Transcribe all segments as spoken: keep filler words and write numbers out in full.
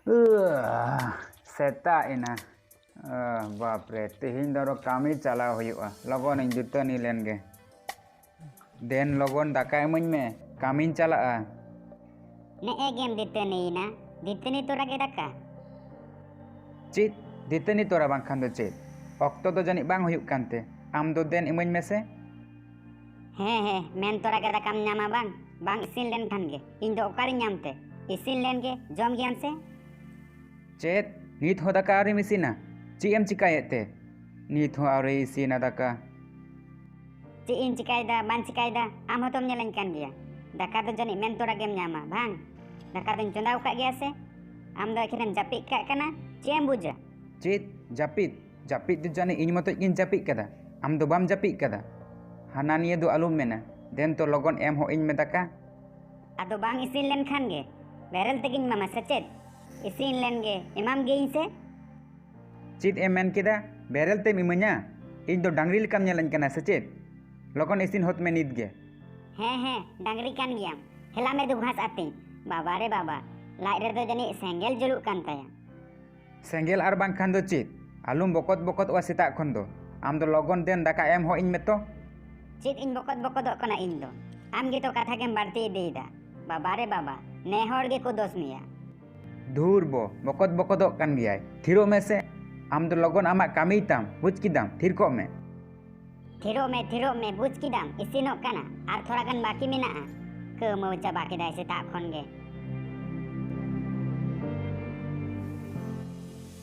ᱩᱦ, ᱥᱮᱛᱟᱜ ᱮᱱᱟ᱾ ᱟᱦ, ᱵᱟᱯᱨᱮ, ᱛᱮᱦᱮᱧ ᱫᱚ ᱟᱨᱚ ᱠᱟᱹᱢᱤ ᱪᱟᱞᱟᱣ ᱦᱩᱭᱩᱜᱼᱟ᱾ ᱞᱚᱜᱚᱱᱤᱧ ᱫᱟᱹᱛᱟᱹᱱᱤ ᱞᱮᱱ ᱜᱮ᱾ ᱫᱮᱱ, ᱞᱚᱜᱚᱱ ᱫᱟᱠᱟ ᱤᱢᱟᱹᱧ ᱢᱮ, ᱠᱟᱹᱢᱤᱧ ᱪᱟᱞᱟᱜᱼᱟ᱾ ᱱᱮᱜᱼᱮ ᱜᱮᱢ ᱫᱟᱹᱛᱟᱹᱱᱤᱭᱮᱱᱟ, ᱫᱟᱹᱛᱟᱹᱱᱤ ᱛᱚᱨᱟ ᱜᱮ ᱫᱟᱠᱟ? ᱪᱮᱫ? ᱫᱟᱹᱛᱟᱹᱱᱤ ᱛᱚᱨᱟ ᱵᱟᱝᱠᱷᱟᱱ ᱫᱚ ᱪᱮᱫ? ᱚᱠᱛᱚ ᱫᱚ ᱡᱟᱹᱱᱤᱡ ᱵᱟᱝ ᱦᱩᱭᱩᱜ ᱠᱟᱱᱛᱮ᱾ ᱟᱢ ᱫᱚ ᱫᱮᱱ ᱤᱢᱟᱹᱧ ᱢᱮᱥᱮ᱾ ᱦᱮᱸ, ᱦᱮᱸ, ᱢᱮᱱ ᱛᱚᱨᱟ ᱜᱮ ᱫᱟᱠᱟᱢ ᱧᱟᱢᱟ ᱵᱟᱝ? ᱵᱟᱝ ᱤᱥᱤᱱ ᱞᱮᱱ ᱠᱷᱟᱱ ᱜᱮ᱾ ᱤᱧ ᱫᱚ ᱚᱠᱟᱨᱤᱧ ᱧᱟᱢ ᱛᱮ? ᱤᱥᱤᱱ ᱞᱮᱱ ᱜᱮ, ᱡᱚᱢ ᱜᱮᱭᱟᱢ ᱥᱮ? ᱪᱮᱫ? ᱱᱤᱛ ᱦᱚᱸ ᱫᱟᱠᱟ ᱟᱹᱣᱨᱤᱢ ᱤᱥᱤᱱᱟ? ᱪᱮᱫ ᱮᱢ ᱪᱤᱠᱟᱹᱭᱮᱫ ᱛᱮ? ᱱᱤᱛ ᱦᱚᱸ ᱟᱹᱣᱨᱤ ᱤᱥᱤᱱᱟ ᱫᱟᱠᱟ᱾ ᱪᱮᱫ ᱤᱧ ᱪᱤᱠᱟᱹᱭᱮᱫᱟ, ᱵᱟᱹᱧ ᱪᱤᱠᱟᱹᱭᱮᱫᱟ, ᱟᱢ ᱦᱚᱸᱛᱚᱢ ᱧᱮᱞᱮᱧ ᱠᱟᱱ ᱜᱮᱭᱟ᱾ ᱫᱟᱠᱟ ᱫᱚ ᱡᱟᱹᱱᱤᱡ ᱢᱮᱱ ᱛᱚᱨᱟ ᱜᱮᱢ ᱧᱟᱢᱟ, ᱵᱟᱝ? ᱫᱟᱠᱟ ᱫᱚᱧ ᱪᱚᱸᱫᱟ ᱟᱠᱟᱫ ᱜᱮᱭᱟ ᱥᱮ? ᱟᱢ ᱫᱚ ᱮᱠᱷᱮᱱᱮᱢ ᱡᱟᱹᱯᱤᱫ ᱠᱟᱜ ᱠᱟᱱᱟ, ᱪᱮᱫ ᱮᱢ ᱵᱩᱡᱟ? ᱪᱮᱫ? ᱡᱟᱹᱯᱤᱫ? ᱡᱟᱹᱯᱤᱫ ᱫᱚ ᱡᱟᱹᱱᱤᱡ ᱤᱧ ᱢᱚᱛᱚᱡ ᱜᱤᱧ ᱡᱟᱹᱯᱤᱫ ᱠᱟᱫᱟ, ᱟᱢ ᱫᱚ ᱵᱟᱢ ᱡᱟᱹᱯᱤᱫ ᱠᱟᱫᱟ? ᱦᱟᱱᱟ ᱱᱤᱭᱟᱹ ᱫᱚ ᱟᱞᱚᱢ ᱢᱮᱱᱟ, ᱫᱮᱱ ᱛᱚ ᱞᱚᱜᱚᱱ ᱮᱢ ᱦᱚᱸ ᱤᱧ ᱢᱮ ᱫᱟᱠᱟ᱾ ᱟᱫᱚ ᱵᱟᱝ ᱤᱥᱤᱱ ᱞᱮᱱᱠᱷᱟᱱ ᱜᱮ ᱵᱮᱨᱮᱞ ᱛᱮᱜᱮᱧ ᱮᱢᱟᱢᱟ ᱥᱮ ᱪᱮᱫ? ᱤᱥᱤᱱ ᱞᱮᱱ ᱜᱮ, ᱮᱢᱟᱢ ᱜᱮᱭᱟᱹᱧ ᱥᱮ᱾ ᱪᱮᱫ ᱮᱢ ᱢᱮᱱ ᱠᱮᱫᱟ? ᱵᱮᱨᱮᱞ ᱛᱮᱢ ᱤᱢᱟᱹᱧᱟ? ᱤᱧ ᱫᱚ ᱰᱟᱝᱨᱤ ᱞᱮᱠᱟᱢ ᱧᱮᱞᱮᱧ ᱠᱟᱱᱟ ᱥᱮ ᱪᱮᱫ? ᱞᱚᱜᱚᱱ ᱤᱥᱤᱱ ᱦᱚᱫ ᱢᱮ ᱱᱤᱛ ᱜᱮ᱾ ᱦᱮᱸ, ᱦᱮᱸ, ᱰᱟᱝᱨᱤ ᱠᱟᱱ ᱜᱮᱭᱟᱢ᱾ ᱦᱮᱞᱟ ᱢᱮ ᱫᱩ ᱜᱷᱟᱥ ᱟᱹᱛᱤᱧ᱾ ᱵᱟᱵᱟ ᱨᱮ ᱵᱟᱵᱟ, ᱞᱟᱡ ᱨᱮᱫᱚ ᱡᱟᱹᱱᱤᱡ ᱥᱮᱸᱜᱮᱞ ᱡᱩᱞᱩᱜ ᱠᱟᱱ ᱛᱟᱭᱟ᱾ ᱥᱮᱸᱜᱮᱞ ᱟᱨ ᱵᱟᱝᱠᱷᱟᱱ ᱫᱚ ᱪᱮᱫ? ᱟᱞᱚᱢ ᱵᱚᱠᱚᱛ ᱵᱚᱠᱚᱛᱚᱜᱼᱟ ᱥᱮᱛᱟᱜ ᱠᱷᱚᱱ ᱫᱚ᱾ ᱟᱢ ᱫᱚ ᱞᱚᱜᱚᱱ ᱫᱮᱱ ᱫᱟᱠᱟ ᱮᱢ ᱦᱚᱸ ᱤᱧ ᱢᱮ ᱛᱚ᱾ ᱪᱮᱫ ᱤᱧ ᱵᱚᱠᱚᱛ ᱵᱚᱠᱚᱛᱚᱜ ᱠᱟᱱᱟ ᱤᱧ ᱫᱚ? ᱟᱢ ᱜᱮᱛᱚ ᱠᱟᱛᱷᱟ ᱜᱮᱢ ᱵᱟᱹᱲᱛᱤ ᱤᱫᱤᱭᱮᱫᱟ᱾ ᱵᱟᱵᱟ ᱨᱮ ᱵᱟᱵᱟ, ᱱᱮ ᱦᱚᱲ ᱜᱮᱠᱚ ᱫᱳᱥ ᱢᱮᱭᱟ᱾ ᱫᱷᱩᱨ ᱵᱚ, ᱵᱚᱠᱚᱛ ᱵᱚᱠᱚᱛᱚᱜ ᱠᱟᱱ ᱜᱮᱭᱟᱭ᱾ ᱛᱷᱤᱨᱚᱜ ᱢᱮ ᱥᱮ᱾ ᱟᱢ ᱫᱚ ᱞᱚᱜᱚᱱ ᱟᱢᱟᱜ ᱠᱟᱹᱢᱤᱭ ᱛᱟᱢ, ᱵᱩᱡᱽ ᱠᱮᱫᱟᱢ? ᱛᱷᱤᱨ ᱠᱚᱜ ᱢᱮ᱾ ᱛᱷᱤᱨᱚᱜ ᱢᱮ, ᱛᱷᱤᱨᱚᱜ ᱢᱮ, ᱵᱩᱡᱽ ᱠᱮᱫᱟᱢ? ᱤᱥᱤᱱᱚᱜ ᱠᱟᱱᱟ, ᱟᱨ ᱛᱷᱚᱲᱟ ᱜᱟᱱ ᱵᱟᱹᱠᱤ ᱢᱮᱱᱟᱜᱼᱟ᱾ ᱠᱟᱹᱣᱢᱟᱹᱣ ᱪᱟᱵᱟ ᱠᱮᱫᱟᱭ ᱥᱮᱛᱟᱜ ᱠᱷᱚᱱ ᱜᱮ᱾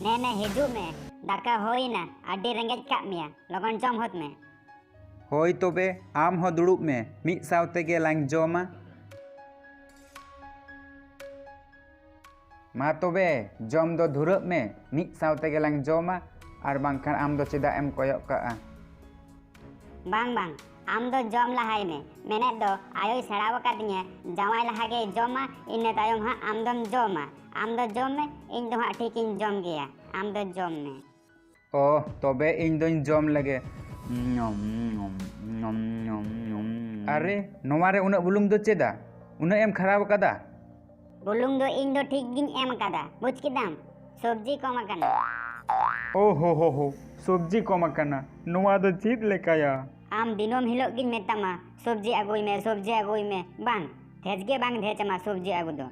ᱱᱮ, ᱱᱮ, ᱦᱤᱡᱩᱜ ᱢᱮ, ᱫᱟᱠᱟ ᱦᱩᱭᱱᱟ, ᱟᱹᱰᱤ ᱨᱮᱸᱜᱮᱡ ᱠᱟᱜ ᱢᱮᱭᱟ, ᱞᱚᱜᱚᱱ ᱡᱚᱢ ᱦᱚᱫ ᱢᱮ᱾ ᱦᱳᱭ ᱛᱚᱵᱮ, ᱟᱢ ᱦᱚᱸ ᱫᱩᱲᱩᱵ ᱢᱮ, ᱢᱤᱫ ᱥᱟᱶ ᱛᱮᱜᱮ ᱞᱟᱝ ᱡᱚᱢᱟ᱾ ᱢᱟ ᱛᱚᱵᱮ, ᱡᱚᱢ ᱫᱚ ᱫᱷᱩᱨᱟᱹᱜ ᱢᱮ, ᱢᱤᱫ ᱥᱟᱶ ᱛᱮᱜᱮ ᱞᱟᱝ ᱡᱚᱢᱟ, ᱟᱨ ᱵᱟᱝᱠᱷᱟᱱ ᱟᱢ ᱫᱚ ᱪᱮᱫᱟᱜ ᱮᱢ ᱠᱚᱭᱚᱜ ᱠᱟᱜᱼᱟ? ᱵᱟᱝ, ᱵᱟᱝ, ᱟᱢ ᱫᱚ ᱡᱚᱢ ᱞᱟᱦᱟᱭ ᱢᱮ᱾ ᱢᱮᱱᱮᱫ ᱫᱚ ᱟᱭᱳᱭ ᱥᱮᱬᱟ ᱟᱠᱟᱫᱤᱧᱟ, ᱡᱟᱶᱟᱭ ᱞᱟᱦᱟ ᱜᱮᱭ ᱡᱚᱢᱟ, ᱤᱱᱟᱹ ᱛᱟᱭᱚᱢ ᱦᱟᱸᱜ ᱟᱢ ᱫᱚᱢ ᱡᱚᱢᱟ᱾ ᱟᱢ ᱫᱚ ᱡᱚᱢ ᱢᱮ, ᱤᱧ ᱫᱚ ᱦᱟᱸᱜ ᱴᱷᱤᱠᱤᱧ ᱡᱚᱢ ᱜᱮᱭᱟ, ᱟᱢ ᱫᱚ ᱡᱚᱢ ᱢᱮ᱾ ᱚ, ᱛᱚᱵᱮ ᱤᱧ ᱫᱚᱧ ᱡᱚᱢ ᱞᱮᱜᱮ᱾ ᱧᱚᱢ, ᱧᱚᱢ, ᱧᱚᱢ, ᱧᱚᱢ, ᱧᱚᱢ᱾ ᱟᱨᱮ, ᱱᱚᱣᱟ ᱨᱮ ᱩᱱᱟᱹᱜ ᱵᱩᱞᱩᱝ ᱫᱚ ᱪᱮᱫᱟᱜ? ᱩᱱᱟᱹᱜ ᱮᱢ ᱠᱷᱟᱨᱟᱯ ᱟᱠᱟᱫᱟ? ᱵᱩᱞᱩᱝ ᱫᱚ ᱤᱧ ᱫᱚ ᱴᱷᱤᱠ ᱜᱤᱧ ᱮᱢ ᱟᱠᱟᱫᱟ, ᱵᱩᱡᱽ ᱠᱮᱫᱟᱢ? ᱥᱚᱵᱽᱡᱤ ᱠᱚᱢ ᱟᱠᱟᱱᱟ᱾ ᱳ ᱦᱳ ᱦᱳ ᱦᱳ, ᱥᱚᱵᱽᱡᱤ ᱠᱚᱢ ᱟᱠᱟᱱᱟ? ᱱᱚᱣᱟ ᱫᱚ ᱪᱮᱫ ᱞᱮᱠᱟᱭᱟ? ᱟᱢ ᱫᱤᱱᱟᱹᱢ ᱦᱤᱞᱳᱜ ᱜᱤᱧ ᱢᱮᱛᱟᱢᱟ, "ᱥᱚᱵᱽᱡᱤ ᱟᱹᱜᱩᱭ ᱢᱮ, ᱥᱚᱵᱽᱡᱤ ᱟᱹᱜᱩᱭ ᱢᱮ", ᱵᱟᱝ, ᱫᱷᱮᱡ ᱜᱮ ᱵᱟᱝ ᱫᱷᱮᱡ ᱟᱢᱟ ᱥᱚᱵᱽᱡᱤ ᱟᱹᱜᱩ ᱫᱚ᱾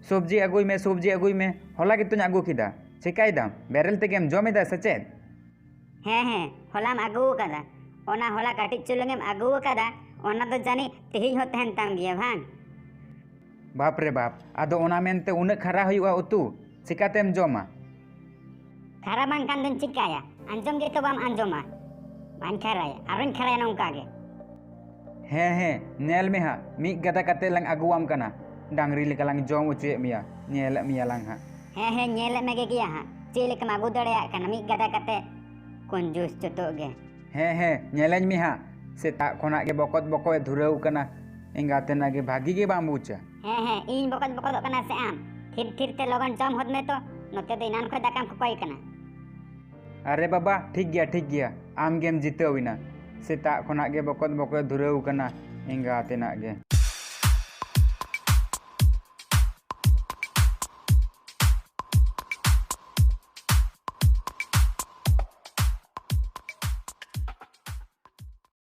ᱥᱚᱵᱽᱡᱤ ᱟᱹᱜᱩᱭ ᱢᱮ, ᱥᱚᱵᱽᱡᱤ ᱟᱹᱜᱩᱭ ᱢᱮ, ᱦᱚᱞᱟ ᱜᱮᱛᱚᱧ ᱟᱹᱜᱩ ᱠᱮᱫᱟ᱾ ᱪᱮᱠᱟᱭ ᱫᱟᱢ? ᱵᱮᱨᱮᱞ ᱛᱮᱜᱮᱢ ᱡᱚᱢ ᱮᱫᱟ ᱥᱮ ᱪᱮᱫ? ᱦᱮᱸ, ᱦᱮᱸ, ᱦᱚᱞᱟᱢ ᱟᱹᱜᱩ ᱟᱠᱟᱫᱟ᱾ ᱚᱱᱟ ᱦᱚᱞᱟ ᱠᱟᱹᱴᱤᱡ ᱪᱩᱞᱩᱝ ᱮᱢ ᱟᱹᱜᱩ ᱟᱠᱟᱫᱟ, ᱚᱱᱟ ᱫᱚ ᱡᱟᱹᱱᱤᱡ ᱛᱮᱦᱮᱧ ᱦᱚᱸ ᱛᱟᱦᱮᱱ ᱛᱟᱢ ᱜᱮᱭᱟ, ᱵᱟᱝ? ᱵᱟᱯ ᱨᱮ ᱵᱟᱯ, ᱟᱫᱚ ᱚᱱᱟ ᱢᱮᱱᱛᱮ ᱩᱱᱟᱹᱜ ᱠᱷᱟᱨᱟ ᱦᱩᱭᱩᱜᱼᱟ ᱩᱛᱩ? ᱪᱤᱠᱟᱛᱮᱢ ᱡᱚᱢᱟ? ᱠᱷᱟᱨᱟ ᱵᱟᱝᱠᱷᱟᱱ ᱫᱚᱧ ᱪᱤᱠᱟᱭᱟ? ᱟᱸᱡᱚᱢ ᱜᱮᱛᱚ ᱵᱟᱢ ᱟᱸᱡᱚᱢᱟ᱾ ᱵᱟᱹᱧ ᱠᱷᱟᱨᱟᱭᱟ, ᱟᱨᱚᱧ ᱠᱷᱟᱨᱟᱭᱟ ᱱᱚᱝᱠᱟ ᱜᱮ᱾ ᱦᱮᱸ, ᱦᱮᱸ, ᱧᱮᱞ ᱢᱮ ᱦᱟᱸᱜ, ᱢᱤᱫ ᱜᱟᱫᱟ ᱠᱟᱛᱮ ᱞᱟᱝ ᱟᱹᱜᱩᱣᱟᱢ ᱠᱟᱱᱟ᱾ ᱰᱟᱝᱨᱤ ᱞᱮᱠᱟ ᱞᱟᱝ ᱡᱚᱢ ᱦᱚᱪᱚᱭᱮᱫ ᱢᱮᱭᱟ, ᱧᱮᱞᱮᱫ ᱢᱮᱭᱟ ᱞᱟᱝ ᱦᱟᱸᱜ᱾ ᱦᱮᱸ, ᱦᱮᱸ, ᱧᱮᱞᱮᱫ ᱢᱮᱜᱮ ᱜᱮᱭᱟ ᱦᱟᱸᱜ, ᱪᱮᱫ ᱞᱮᱠᱟᱢ ᱟᱹᱜᱩ ᱫᱟᱲᱮᱭᱟᱜ ᱠᱟᱱᱟ ᱢᱤᱫ ᱜᱟᱫᱟ ᱠᱟᱛᱮ᱾ ᱠᱚᱧᱡᱩᱥ ᱪᱚᱛᱚᱜ ᱜᱮ᱾ ᱦᱮᱸ, ᱦᱮᱸ, ᱧᱮᱞᱟᱹᱧ ᱢᱮ ᱦᱟᱸᱜ, ᱥᱮᱛᱟᱜ ᱠᱷᱚᱱᱟᱜ ᱜᱮ ᱵᱚᱠᱚᱛ ᱵᱚᱠᱚᱭ ᱮ ᱫᱷᱩᱨᱟᱹᱣ ᱠᱟᱱᱟ᱾ ᱮᱸᱜᱟᱛᱮᱱᱟᱜ ᱜᱮ ᱵᱷᱟᱹᱜᱤ ᱜᱮ ᱵᱟᱢ ᱵᱩᱡᱟ᱾ ᱦᱮᱸ, ᱦᱮᱸ, ᱤᱧ ᱵᱚᱠᱚᱛ ᱵᱚᱠᱚᱛᱚᱜ ᱠᱟᱱᱟ ᱥᱮ ᱟᱢ? ᱛᱷᱤᱨ ᱛᱷᱤᱨ ᱛᱮ ᱞᱚᱜᱚᱱ ᱡᱚᱢ ᱦᱚᱫ ᱢᱮ ᱛᱚ, ᱱᱚᱛᱮ ᱫᱚ ᱮᱱᱟᱱ ᱠᱷᱚᱱ ᱫᱟᱠᱟᱢ ᱠᱷᱚᱠᱚᱭ ᱠᱟᱱᱟ᱾ ᱟᱨᱮ ᱵᱟᱵᱟ, ᱴᱷᱤᱠ ᱜᱮᱭᱟ, ᱴᱷᱤᱠ ᱜᱮᱭᱟ, ᱟᱢ ᱜᱮᱢ ᱡᱤᱛᱟᱹᱣ ᱮᱱᱟ᱾ ᱥᱮᱛᱟᱜ ᱠᱷᱚᱱᱟᱜ ᱜᱮ ᱵᱚᱠᱚᱛ ᱵᱚᱠᱚᱭ ᱮ ᱫᱷᱩᱨᱟᱹᱣ ᱠᱟᱱᱟ ᱮᱸᱜᱟᱛᱮᱱᱟᱜ ᱜᱮ᱾